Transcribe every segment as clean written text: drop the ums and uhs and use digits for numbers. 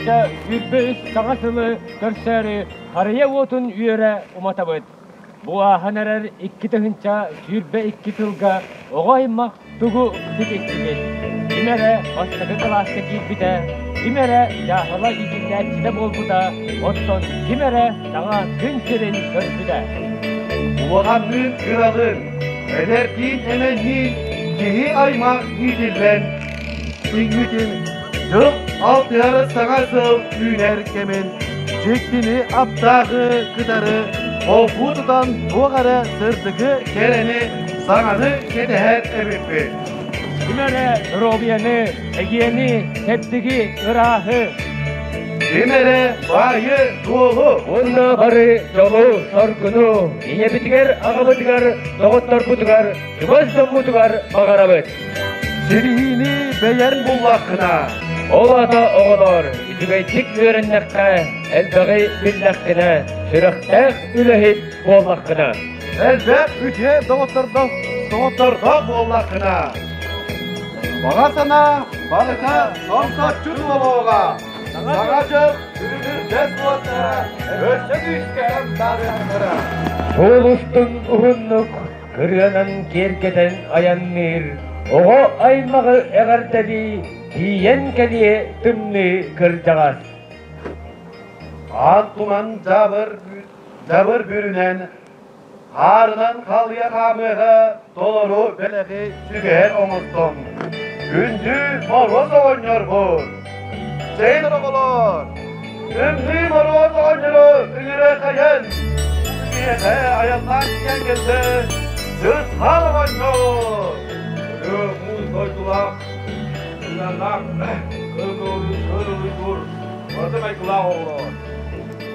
2023 саҥа сылы көрсөөрү харыйа уотун үөрэ уматабыт. Бу ааһан эрэр 2022 сылга оҕо аймах тугу ситистигит? Ким эрэ бастакы кылааска киирбитэ, ким эрэ дьааһыла иитиллээччитэ буолбута, оттон ким эрэ саҥа күн сирин көрбүтэ. Улаханныын кыралыын, эдэрдиин эмэнниин киһи аймах иитиллэн, иҥмитин дьыл алтыһар саҥа сыл үүнэр кэмин дьиктини аптааҕы кытары холбуу тутан туох эрэ сырдыгы кэрэни саҥаны кэтэһэр эбиппит. Ким эрэ доруобуйаны, эгиэни, чэбдиги, ырааһы. Ким эрэ баайы, дуолу. Уонна бары дьолу, соргуну ийэбитигэр, аҕабытыгар, доҕотторбутугар, чугас дьоммутугар баҕарабыт. Ситиһиини бэйэн буллаххына. Ол аата оҕолор, үчүгэйдик үөрэннэххэ, элбэҕи биллэххинэ, сүрэхтээх үлэһит буоллаххына. Элбэх үтүө доҕоттордоох доҕоттордоох буоллаххына. Баҕа санаа барыта томточчу туолуоҕа. Саҥа дьыл күлүмүрдэс уоттара өссө күүскэ таарыахтара. Суол устун уһуннук кырыанан киэргэтэн айанныыр оҕо аймаҕы эҕэрдэлии тиийэн кэлиэ тымныы кырдьаҕас. Аан туман дьабыр, дьабыр бүрүнэн, хаарынан халыйа хаамыаҕа толору бэлэҕи сүгэһэр оҥостон, күндү Моруос оҕонньорбут! Чэйин оҕолор! Тымныы Моруос оҕонньору ыҥыра хайан, биһиэхэ айаннаан тиийэн кэллэ Дьысхал оҕонньор! Муус дойдулаах, сыһыаннаах кыыл уйгур, ураты майгылаах оҕолор.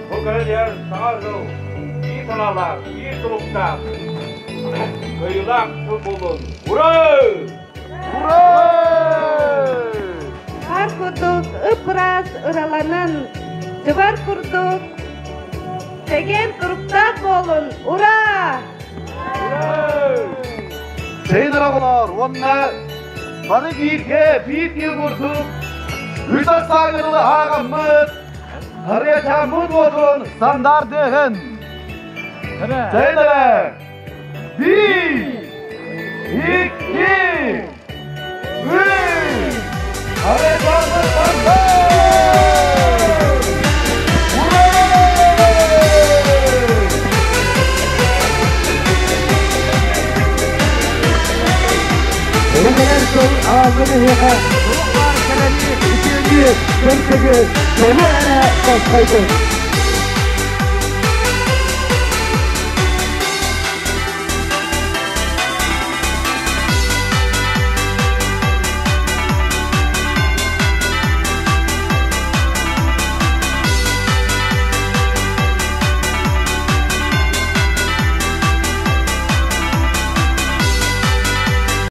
Бу кэлэн иһэр саҥа сыл биир санаалаах, биир туруктаах, кыайыылаах сыл буоллун! Ура! Ура! Хаар курдук ып-ыраас ыраланан, дьыбар курдук чэгиэн туруктаах буолун! Ура! Чэйин оҕолор уонна бары бииргэ биир киһи курдук үс сааҥырылы ааҕаммыт харыйачааммыт уотун сандаардыаҕын. Чэйин эрэ! Биир, икки, үс! Харыйачааммыт сангаар! Ура! Кэлэр сыл ааллын эһиэхэ туох баар кэрэни, үтүөнү, сырдыгы, дьолу эрэ тосхойдун!